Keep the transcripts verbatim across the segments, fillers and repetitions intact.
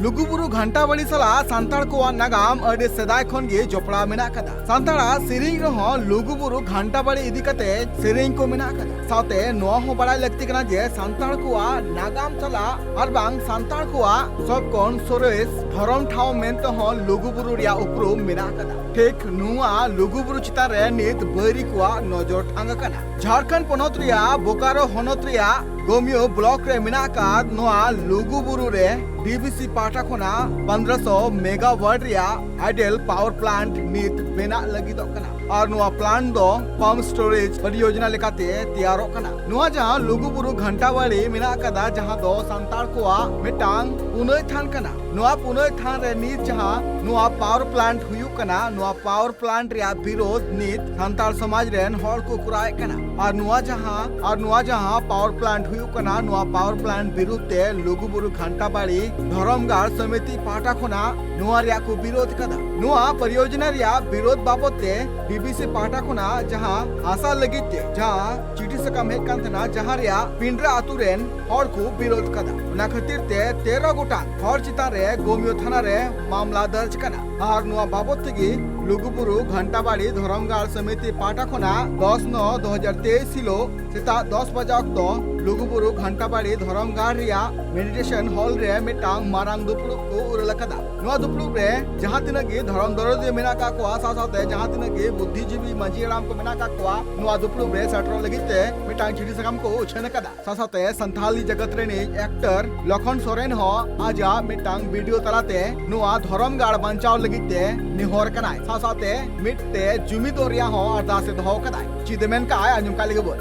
ᱞᱩᱜᱩᱵᱩᱨᱩ ᱜᱷᱟᱱᱴᱟᱵᱟᱲᱤ ᱥᱟᱞᱟᱜ ᱥᱟᱱᱛᱟᱲ ᱠᱚᱣᱟᱜ ᱱᱟᱜᱟᱢ ᱟᱹᱰᱤ ᱥᱮᱫᱟᱭ ᱠᱷᱚᱱ ᱜᱮ ᱡᱚᱯᱲᱟᱣ ᱢᱮᱱᱟᱜ ᱟᱠᱟᱫᱟ᱾ ᱥᱟᱱᱛᱟᱲᱟᱜ ᱥᱮᱨᱮᱧ ᱨᱮᱦᱚᱸ ᱞᱩᱜᱩᱵᱩᱨᱩ ᱜᱷᱟᱱᱴᱟᱵᱟᱲᱤ ᱤᱫᱤ ᱠᱟᱛᱮ ᱥᱮᱨᱮᱧ ᱠᱚ ᱢᱮᱱᱟᱜ ᱟᱠᱟᱫᱟ᱾ ᱥᱟᱶᱛᱮ ᱱᱚᱣᱟ ᱦᱚᱸ ᱵᱟᱲᱟᱭ ᱞᱟᱹᱠᱛᱤ ᱠᱟᱱᱟ ᱡᱮ ᱥᱟᱱᱛᱟᱲ ᱠᱚᱣᱟᱜ ᱱᱟᱜᱟᱢ ᱥᱟᱞᱟᱜ ᱟᱨ ᱵᱟᱝ ᱥᱟᱱᱛᱟᱲ ᱠᱚᱣᱟᱜ ᱥᱚᱵ ᱠᱷᱚᱱ ᱥᱚᱨᱮᱥ ᱫᱷᱚᱨᱚᱢ ᱴᱷᱟᱶ ᱢᱮᱱᱛᱮ ᱦᱚᱸ ᱞᱩᱜᱩᱵᱩᱨᱩ ᱨᱮᱭᱟᱜ ᱩᱯᱨᱩᱢ ᱢᱮᱱᱟᱜ ᱟᱠᱟᱫᱟ᱾ ᱴᱷᱤᱠ ᱱᱚᱣᱟ ᱞᱩᱜᱩᱵᱩᱨᱩ ᱪᱮᱛᱟᱱ ᱨᱮ ᱱᱤᱛ ᱵᱟᱹᱭᱨᱤ ᱠᱚᱣᱟᱜ ᱱᱚᱡᱚᱨ ᱴᱷᱟᱝ ᱟᱠᱟᱱᱟ᱾ ᱡᱷᱟᱲᱠᱷᱚᱸᱰ ᱯᱚᱱᱚᱛ ᱨᱮᱭᱟᱜ ᱵᱳᱠᱟᱨᱳ ᱦᱚᱱᱚᱛ ᱨᱮᱭᱟᱜ ᱜᱳᱢᱤᱭᱳ ᱵᱞᱚᱠ ᱨᱮ ᱢᱮᱱᱟᱜ ᱟᱠᱟᱫ ᱱᱚᱣᱟ ᱞᱩᱜᱩᱵᱩᱨᱩ ᱨᱮ ᱰᱤᱵᱤᱥᱤ ᱯᱟᱦᱴᱟ ᱠᱷᱚᱱᱟᱜ ᱯᱚᱱᱫᱽᱨᱚᱥᱚ ᱢᱮᱜᱟᱣᱟᱴ ᱨᱮᱭᱟᱜ ᱦᱟᱭᱰᱮᱞ ᱯᱟᱣᱟᱨ ᱯᱞᱟᱱᱴ ᱱᱤᱛ ᱵᱮᱱᱟᱜ ᱞᱟᱹᱜᱤᱫᱚᱜ ᱠᱟᱱᱟ ᱟᱨ ᱱᱚᱣᱟ ᱯᱞᱟᱱᱴ ᱫᱚ ᱯᱟᱢᱯ ᱥᱴᱳᱨᱮᱡᱽ ᱯᱚᱨᱤᱭᱳᱡᱚᱱᱟ ᱞᱮᱠᱟᱛᱮ ᱛᱮᱭᱟᱨᱚᱜ ᱠᱟᱱᱟ᱾ ᱱᱚᱣᱟ ᱡᱟᱦᱟᱸ ᱞᱩᱜᱩᱵᱩᱨᱩ ᱜᱷᱟᱱᱴᱟᱵᱟᱲᱤ ᱢᱮᱱᱟᱜ ᱟᱠᱟᱫᱟ, ᱡᱟᱦᱟᱸ ᱫᱚ ᱥᱟᱱᱛᱟᱲ ᱠᱚᱣᱟᱜ ᱢᱤᱫᱴᱟᱝ ᱯᱩᱱᱟᱹᱭ ᱛᱷᱟᱱ ᱠᱟᱱᱟ, ᱱᱚᱣᱟ ᱯᱩᱱᱟᱹᱭ ᱛᱷᱟᱱ ᱨᱮ ᱱᱤᱛ ᱡᱟᱦᱟᱸ ᱱᱚᱣᱟ ᱯᱟᱣᱟᱨ ᱯᱞᱟᱱᱴ ᱦᱩᱭᱩᱜ ᱠᱟᱱᱟ, ᱱᱚᱣᱟ ᱯᱟᱣᱟᱨ ᱯᱞᱟᱱᱴ ᱨᱮᱭᱟᱜ ᱵᱤᱨᱳᱫᱷ ᱱᱤᱛ ᱥᱟᱱᱛᱟᱲ ᱥᱚᱢᱟᱡᱽ ᱨᱮᱱ ᱦᱚᱲ ᱠᱚ ᱠᱚᱨᱟᱣᱮᱫ ᱠᱟᱱᱟ᱾ ᱟᱨ ᱱᱚᱣᱟ ᱡᱟᱦᱟᱸ ᱟᱨ ᱱᱚᱣᱟ ᱡᱟᱦᱟᱸ ᱯᱟᱣᱟᱨ ᱯᱞᱟᱱᱴ ᱦᱩᱭᱩᱜ ᱠᱟᱱᱟ, ᱱᱚᱣᱟ ᱯᱟᱣᱟᱨ ᱯᱞᱟᱱᱴ ᱵᱤᱨᱩᱫᱷ ᱛᱮ ᱞᱩᱜᱩᱵᱩᱨᱩ ᱜᱷᱟᱱᱴᱟᱵᱟᱲᱤ ᱫᱷᱚᱨᱚᱢᱜᱟᱲ ᱥᱚᱢᱤᱛᱤ ᱯᱟᱦᱴᱟ ᱠᱷᱚᱱᱟᱜ ᱱᱚᱣᱟ ᱨᱮᱭᱟᱜ ᱠᱚ ᱵᱤᱨᱳᱫᱷ ᱠᱟᱫᱟ᱾ ᱱᱚᱣᱟ ᱯᱚᱨᱤᱭᱳᱡᱚᱱᱟ ᱨᱮᱭᱟᱜ ᱵᱤᱨᱳᱫᱷ ᱵᱟᱵᱚᱛ ᱛᱮ ᱰᱤᱵᱤᱥᱤ ᱯᱟᱦᱴᱟ ᱠᱷᱚᱱᱟᱜ ᱡᱟᱦᱟᱸ ᱦᱟᱥᱟ ᱞᱟᱹᱜᱤᱫ ᱛᱮ ᱡᱟᱦᱟᱸ ᱪᱤᱴᱷᱤ ᱥᱟᱠᱟᱢ ᱦᱮᱡ ᱠᱟᱱ ᱛᱟᱦᱮᱱᱟ, ᱡᱟᱦᱟᱸ ᱨᱮᱭᱟᱜ ᱯᱤᱸᱰᱨᱟ ᱟᱛᱳ ᱨᱮᱱ ᱦᱚᱲ ᱠᱚ ᱵᱤᱨᱳᱫᱷ ᱠᱟᱫᱟ᱾ ᱚᱱᱟ ᱠᱷᱟᱹᱛᱤᱨ ᱛᱮ ᱛᱮᱨᱚ ᱜᱚᱴᱟᱝ ᱦᱚᱲ ᱪᱮᱛᱟᱱ ᱨᱮ ᱜᱳᱢᱤᱭᱳ ᱛᱷᱟᱱᱟ ᱨᱮ ᱢᱟᱢᱞᱟ ᱫᱟᱨᱡᱽ ᱠᱟᱱᱟ᱾ ᱟᱨ ᱱᱚᱣᱟ ᱵᱟᱵᱚᱛ ᱛᱮᱜᱮ ᱞᱩᱜᱩᱵᱩᱨᱩ ᱜᱷᱟᱱᱴᱟᱵᱟᱲᱤ ᱫᱷᱚᱨᱚᱢᱜᱟᱲ ᱥᱚᱢᱤᱛᱤ ᱯᱟᱦᱴᱟ ᱠᱷᱚᱱᱟᱜ ᱫᱚᱥ ᱱᱚ ᱫᱩ ᱦᱟᱡᱟᱨ ᱛᱮᱭᱤᱥ ᱦᱤᱞᱳᱜ ᱥᱮᱛᱟᱜ ᱫᱚᱥ ᱵᱟᱡᱟ ᱚᱠᱛᱚ ᱞᱩᱜᱩᱵᱩᱨᱩ ᱜᱷᱟᱱᱴᱟᱵᱟᱲᱤ ᱫᱷᱚᱨᱚᱢᱜᱟᱲ ᱨᱮᱭᱟᱜ ᱢᱮᱰᱤᱴᱮᱥᱚᱱ ᱦᱚᱞ ᱨᱮ ᱢᱤᱫᱴᱟᱝ ᱢᱟᱨᱟᱝ ᱫᱩᱯᱲᱩᱵ ᱠᱚ ᱩᱨᱟᱹᱞ ᱟᱠᱟᱫᱟ᱾ ᱱᱚᱣᱟ ᱫᱩᱯᱲᱩᱵ ᱨᱮ ᱡᱟᱦᱟᱸ ᱛᱤᱱᱟᱹᱜ ᱜᱮ ᱫᱷᱚᱨᱚᱢ ᱫᱚᱨᱚᱫᱤᱭᱟᱹ ᱢᱮᱱᱟᱜ ᱟᱠᱟᱫ ᱠᱚᱣᱟ, ᱥᱟᱶ ᱥᱟᱶᱛᱮ ᱡᱟᱦᱟᱸ ᱛᱤᱱᱟᱹᱜ ᱜᱮ ᱵᱩᱫᱽᱫᱷᱤᱡᱤᱵᱤ ᱢᱟᱹᱡᱷᱤ ᱦᱟᱲᱟᱢ ᱠᱚ ᱢᱮᱱᱟᱜ ᱟᱠᱟᱫ ᱠᱚᱣᱟ, ᱱᱚᱣᱟ ᱫᱩᱯᱲᱩᱵ ᱨᱮ ᱥᱮᱴᱮᱨᱚᱜ ᱞᱟᱹᱜᱤᱫ ᱛᱮ ᱢᱤᱫᱴᱟᱝ ᱪᱤᱴᱷᱤ ᱥᱟᱠᱟᱢ ᱠᱚ ᱩᱪᱷᱟᱹᱱ ᱟᱠᱟᱫᱟ᱾ ᱥᱟᱶ ᱥᱟᱶᱛᱮ ᱥᱟᱱᱛᱷᱟᱞᱤ ᱡᱟᱜᱟᱛ ᱨᱤᱱᱤᱡ ᱮᱠᱴᱚᱨ ᱞᱚᱠᱷᱚᱱ ᱥᱚᱨᱮᱱ ᱦᱚᱸ ᱟᱡᱟᱜ ᱢᱤᱫᱴᱟᱝ ᱵᱷᱤᱰᱤᱭᱳ ᱛᱟᱞᱟᱛᱮ ᱱᱚᱣᱟ ᱫᱷᱚᱨᱚᱢ ᱜᱟᱲ ᱵᱟᱧᱪᱟᱣ ᱞᱟᱹᱜᱤᱫ ᱛᱮ ᱱᱮᱦᱚᱨ ᱠᱟᱱᱟᱭ᱾ ᱥᱟᱶ ᱥᱟᱶᱛᱮ ᱢᱤᱫ ᱛᱮ ᱡᱩᱢᱤᱫᱚᱜ ᱨᱮᱭᱟᱜ ᱦᱚᱸ ᱟᱨᱫᱟᱥ ᱮ ᱫᱚᱦᱚ ᱟᱠᱟᱫᱟᱭ᱾ ᱪᱮᱫ ᱮ ᱢᱮᱱ ᱠᱟᱜᱼᱟᱭ, ᱟᱸᱡᱚᱢ ᱠᱟᱜ ᱞᱮᱜᱮ ᱵᱚᱱ᱾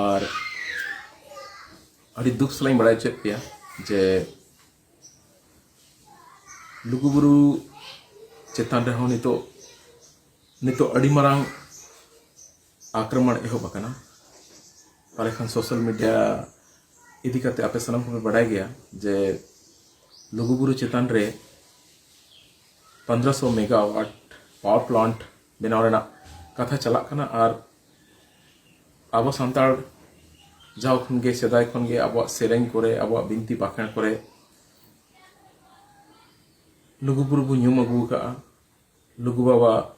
ᱟᱨ ᱟᱹᱰᱤ ᱫᱩᱠ ᱥᱟᱞᱟᱜ ᱤᱧ ᱵᱟᱲᱟᱭ ᱦᱚᱪᱚᱭᱮᱫ ᱯᱮᱭᱟ ᱡᱮ ᱞᱩᱜᱩᱵᱩᱨᱩ ᱪᱮᱛᱟᱱ ᱨᱮᱦᱚᱸ ᱱᱤᱛᱚᱜ, ᱱᱤᱛᱚᱜ ᱟᱹᱰᱤ ᱢᱟᱨᱟᱝ ᱟᱠᱨᱚᱢᱚᱱ ᱮᱦᱚᱵ ᱟᱠᱟᱱᱟ᱾ ᱛᱟᱦᱚᱞᱮ ᱠᱷᱟᱱ ᱥᱳᱥᱟᱞ ᱢᱤᱰᱤᱭᱟ ᱤᱫᱤ ᱠᱟᱛᱮ ᱟᱯᱮ ᱥᱟᱱᱟᱢ ᱠᱚᱯᱮ ᱵᱟᱰᱟᱭ ᱜᱮᱭᱟ ᱡᱮ ᱞᱩᱜᱩᱵᱩᱨᱩ ᱪᱮᱛᱟᱱ ᱨᱮ ᱯᱚᱱᱫᱽᱨᱚᱥᱚ ᱢᱮᱜᱟᱣᱟᱴ ᱯᱟᱣᱟᱨ ᱯᱞᱟᱱᱴ ᱵᱮᱱᱟᱣ ᱨᱮᱱᱟᱜ ᱠᱟᱛᱷᱟ ᱪᱟᱞᱟᱜ ᱠᱟᱱᱟ᱾ ᱟᱨ ᱟᱵᱚ ᱥᱟᱱᱛᱟᱲ ᱡᱟᱣ ᱠᱷᱚᱱ ᱜᱮ, ᱥᱮᱫᱟᱭ ᱠᱷᱚᱱ ᱜᱮ ᱟᱵᱚᱣᱟᱜ ᱥᱮᱨᱮᱧ ᱠᱚᱨᱮ, ᱟᱵᱚᱣᱟᱜ ᱵᱤᱱᱛᱤ ᱵᱟᱠᱷᱮᱬ ᱠᱚᱨᱮ ᱞᱩᱜᱩᱵᱩᱨᱩ ᱵᱚ ᱧᱩᱢ ᱟᱹᱜᱩ ᱟᱠᱟᱫᱼᱟ, ᱞᱩᱜᱩ ᱵᱟᱵᱟ,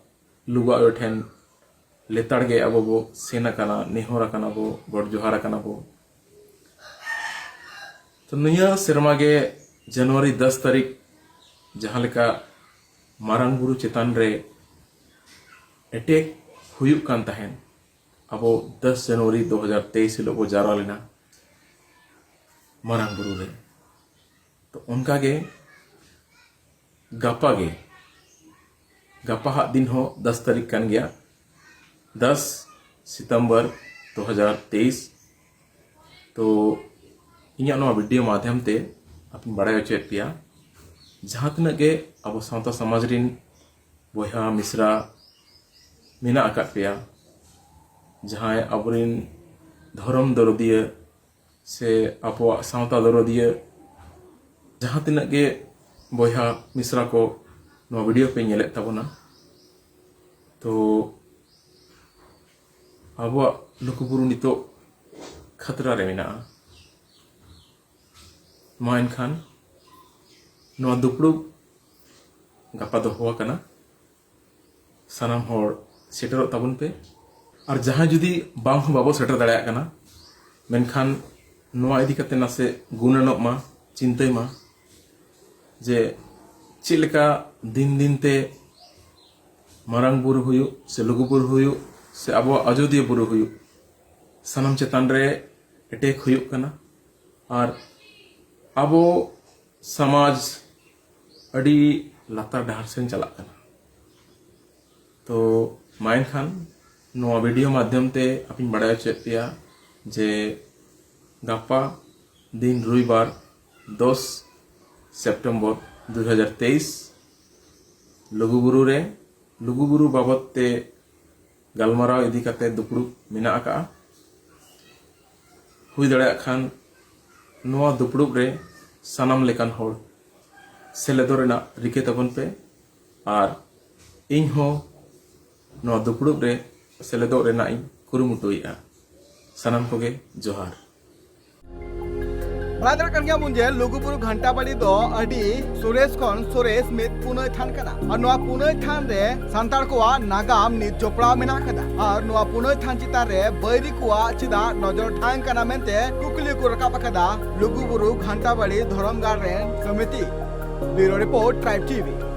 ᱞᱩᱜᱩ ᱟᱭᱳ ᱴᱷᱮᱱ ᱞᱮᱛᱟᱲ ᱜᱮ ᱟᱵᱚ ᱵᱚ ᱥᱮᱱ ᱟᱠᱟᱱᱟ, ᱱᱮᱦᱚᱨ ᱟᱠᱟᱱᱟ ᱵᱚ, ᱜᱚᱰ ᱡᱚᱦᱟᱨ ᱟᱠᱟᱱᱟ ᱵᱚ᱾ ᱛᱚ ᱱᱤᱭᱟᱹ ᱥᱮᱨᱢᱟ ᱜᱮ ᱡᱟᱱᱩᱣᱟᱨᱤ ᱫᱚᱥ ᱛᱟᱹᱨᱤᱠᱷ ᱡᱟᱦᱟᱸ ᱞᱮᱠᱟ ᱢᱟᱨᱟᱝ ᱵᱩᱨᱩ ᱪᱮᱛᱟᱱ ᱨᱮ ᱮᱴᱮᱠ ᱦᱩᱭᱩᱜ ᱠᱟᱱ ᱛᱟᱦᱮᱸᱱ, ᱟᱵᱚ ᱫᱚᱥ ᱡᱟᱱᱩᱣᱟᱨᱤ ᱫᱩ ᱦᱟᱡᱟᱨ ᱛᱮᱭᱤᱥ ᱦᱤᱞᱳᱜ ᱵᱚ ᱡᱟᱣᱨᱟ ᱞᱮᱱᱟ ᱢᱟᱨᱟᱝ ᱵᱩᱨᱩ ᱨᱮ᱾ ᱛᱚ ᱚᱱᱠᱟ ᱜᱮ ᱜᱟᱯᱟ ᱜᱮ, ᱜᱟᱯᱟ ᱦᱟᱜ ᱫᱤᱱ ᱦᱚᱸ ᱫᱚᱥ ᱛᱟᱹᱨᱤᱠᱷ ᱠᱟᱱ ᱜᱮᱭᱟ, ᱫᱚᱥ ᱥᱤᱛᱚᱢᱵᱚᱨ ᱫᱩ ᱦᱟᱡᱟᱨ ᱛᱮᱭᱤᱥ᱾ ᱛᱚ ᱤᱧᱟᱹᱜ ᱱᱚᱣᱟ ᱵᱷᱤᱰᱤᱭᱳ ᱢᱟᱫᱷᱭᱚᱢ ᱛᱮ ᱟᱯᱮᱧ ᱵᱟᱲᱟᱭ ᱦᱚᱪᱚᱭᱮᱫ ᱯᱮᱭᱟ, ᱡᱟᱦᱟᱸ ᱛᱤᱱᱟᱹᱜ ᱜᱮ ᱟᱵᱚ ᱥᱟᱶᱛᱟ ᱥᱚᱢᱟᱡᱽ ᱨᱤᱱ ᱵᱚᱭᱦᱟ ᱢᱤᱥᱨᱟ ᱢᱮᱱᱟᱜ ᱟᱠᱟᱫ ᱯᱮᱭᱟ, ᱡᱟᱦᱟᱸᱭ ᱟᱵᱚᱨᱤᱱ ᱫᱷᱚᱨᱚᱢ ᱫᱚᱨᱚᱫᱤᱭᱟᱹ ᱥᱮ ᱟᱵᱚᱣᱟᱜ ᱥᱟᱶᱛᱟ ᱫᱚᱨᱚᱫᱤᱭᱟᱹ ᱡᱟᱦᱟᱸ ᱛᱤᱱᱟᱹᱜ ᱜᱮ ᱵᱚᱭᱦᱟ ᱢᱤᱥᱨᱟ ᱠᱚ ᱱᱚᱣᱟ ᱵᱷᱤᱰᱤᱭᱳ ᱯᱮ ᱧᱮᱞᱮᱫ ᱛᱟᱵᱚᱱᱟ, ᱛᱚ ᱟᱵᱚᱣᱟᱜ ᱞᱩᱜᱩᱵᱩᱨᱩ ᱱᱤᱛᱚᱜ ᱠᱷᱟᱛᱨᱟ ᱨᱮ ᱢᱮᱱᱟᱜᱼᱟ᱾ ᱢᱟ ᱮᱱᱠᱷᱟᱱ ᱱᱚᱣᱟ ᱫᱩᱯᱲᱩᱵ ᱜᱟᱯᱟ ᱫᱚᱦᱚ ᱟᱠᱟᱱᱟ, ᱥᱟᱱᱟᱢ ᱦᱚᱲ ᱥᱮᱴᱮᱨᱚᱜ ᱛᱟᱵᱚᱱ ᱯᱮ᱾ ᱟᱨ ᱡᱟᱦᱟᱸᱭ ᱡᱩᱫᱤ ᱵᱟᱝ ᱦᱚᱸ ᱵᱟᱵᱚ ᱥᱮᱴᱮᱨ ᱫᱟᱲᱮᱭᱟᱜ ᱠᱟᱱᱟ, ᱢᱮᱱᱠᱷᱟᱱ ᱱᱚᱣᱟ ᱤᱫᱤ ᱠᱟᱛᱮ ᱱᱟᱥᱮ ᱜᱩᱱᱟᱹᱱᱚᱜ ᱢᱟ, ᱪᱤᱱᱛᱟᱹᱭ ᱢᱟ ᱡᱮ ᱪᱮᱫ ᱞᱮᱠᱟ ᱫᱤᱱ ᱫᱤᱱ ᱛᱮ ᱢᱟᱨᱟᱝ ᱵᱩᱨᱩ ᱦᱩᱭᱩᱜ ᱥᱮ ᱞᱩᱜᱩ ᱵᱩᱨᱩ ᱦᱩᱭᱩᱜ ᱥᱮ ᱟᱵᱚᱣᱟᱜ ᱟᱡᱳᱫᱤᱭᱟᱹ ᱵᱩᱨᱩ ᱦᱩᱭᱩᱜ, ᱥᱟᱱᱟᱢ ᱪᱮᱛᱟᱱ ᱨᱮ ᱮᱴᱮᱠ ᱦᱩᱭᱩᱜ ᱠᱟᱱᱟ ᱟᱨ ᱟᱵᱚ ᱥᱚᱢᱟᱡᱽ ᱟᱹᱰᱤ ᱞᱟᱛᱟᱨ ᱰᱟᱦᱟᱨ ᱥᱮᱱ ᱪᱟᱞᱟᱜ ᱠᱟᱱᱟ᱾ ᱛᱚ ᱢᱟ ᱮᱱᱠᱷᱟᱱ ᱱᱚᱣᱟ ᱵᱷᱤᱰᱤᱭᱳ ᱢᱟᱫᱽᱫᱷᱚᱢ ᱛᱮ ᱟᱯᱮᱧ ᱵᱟᱲᱟᱭ ᱦᱚᱪᱚᱭᱮᱫ ᱯᱮᱭᱟ ᱡᱮ ᱜᱟᱯᱟ ᱫᱤᱱ ᱨᱚᱵᱤᱵᱟᱨ ᱫᱚᱥ ᱥᱮᱯᱴᱮᱢᱵᱚᱨ ᱫᱩ ᱦᱟᱡᱟᱨ ᱛᱮᱭᱤᱥ ᱞᱩᱜᱩᱵᱩᱨᱩ ᱨᱮ ᱞᱩᱜᱩᱵᱩᱨᱩ ᱵᱟᱵᱚᱫ ᱛᱮ ᱜᱟᱞᱢᱟᱨᱟᱣ ᱤᱫᱤ ᱠᱟᱛᱮ ᱫᱩᱯᱲᱩᱵ ᱢᱮᱱᱟᱜ ᱟᱠᱟᱫᱼᱟ᱾ ᱦᱩᱭ ᱫᱟᱲᱮᱭᱟᱜ ᱠᱷᱟᱱ ᱱᱚᱣᱟ ᱫᱩᱯᱲᱩᱵ ᱨᱮ ᱥᱟᱱᱟᱢ ᱞᱮᱠᱟᱱ ᱦᱚᱲ ᱥᱮᱞᱮᱫᱚᱜ ᱨᱮᱱᱟᱜ ᱨᱤᱠᱟᱹ ᱛᱟᱵᱚᱱ ᱯᱮ ᱟᱨ ᱤᱧ ᱦᱚᱸ ᱱᱚᱣᱟ ᱫᱩᱯᱲᱩᱵ ᱨᱮ ᱥᱮᱞᱮᱫᱚᱜ ᱨᱮᱱᱟᱜ ᱤᱧ ᱠᱩᱨᱩᱢᱩᱴᱩᱭᱮᱫᱼᱟ᱾ ᱥᱟᱱᱟᱢ ᱠᱚᱜᱮ ᱡᱚᱦᱟᱨ᱾ ᱵᱟᱲᱟᱭ ᱫᱟᱲᱮᱭᱟᱜ ᱠᱟᱱ ᱜᱮᱭᱟ ᱵᱚᱱ ᱡᱮ ᱞᱩᱜᱩᱵᱩᱨᱩ ᱜᱷᱟᱱᱴᱟ ᱵᱟᱲᱤ ᱫᱚ ᱟᱹᱰᱤ ᱥᱚᱨᱮᱥ ᱠᱷᱚᱱ ᱥᱚᱨᱮᱥ ᱢᱤᱫ ᱯᱩᱱᱟᱹᱭ ᱛᱷᱟᱱ ᱠᱟᱱᱟ᱾ ᱟᱨ ᱱᱚᱣᱟ ᱯᱩᱱᱟᱹᱭ ᱛᱷᱟᱱ ᱨᱮ ᱥᱟᱱᱛᱟᱲ ᱠᱚᱣᱟᱜ ᱱᱟᱜᱟᱢ ᱱᱤᱛ ᱡᱚᱯᱲᱟᱣ ᱢᱮᱱᱟᱜ ᱟᱠᱟᱫᱟ᱾ ᱟᱨ ᱱᱚᱣᱟ ᱯᱩᱱᱟᱹᱭ ᱛᱷᱟᱱ ᱪᱮᱛᱟᱱ ᱨᱮ ᱵᱟᱹᱭᱨᱤ ᱠᱚᱣᱟᱜ ᱪᱮᱫᱟᱜ ᱱᱚᱡᱚᱨ ᱴᱷᱟᱶ ᱠᱟᱱᱟ ᱢᱮᱱᱛᱮ ᱠᱩᱠᱞᱤ ᱠᱚ ᱨᱟᱠᱟᱵ ᱟᱠᱟᱫᱟ ᱞᱩᱜᱩᱵᱩᱨᱩ ᱜᱷᱟᱱᱴᱟ ᱵᱟᱲᱤ ᱫᱷᱚᱨᱚᱢ ᱜᱟᱲ ᱨᱮᱱ committee. Bureau Report, Tribe T V.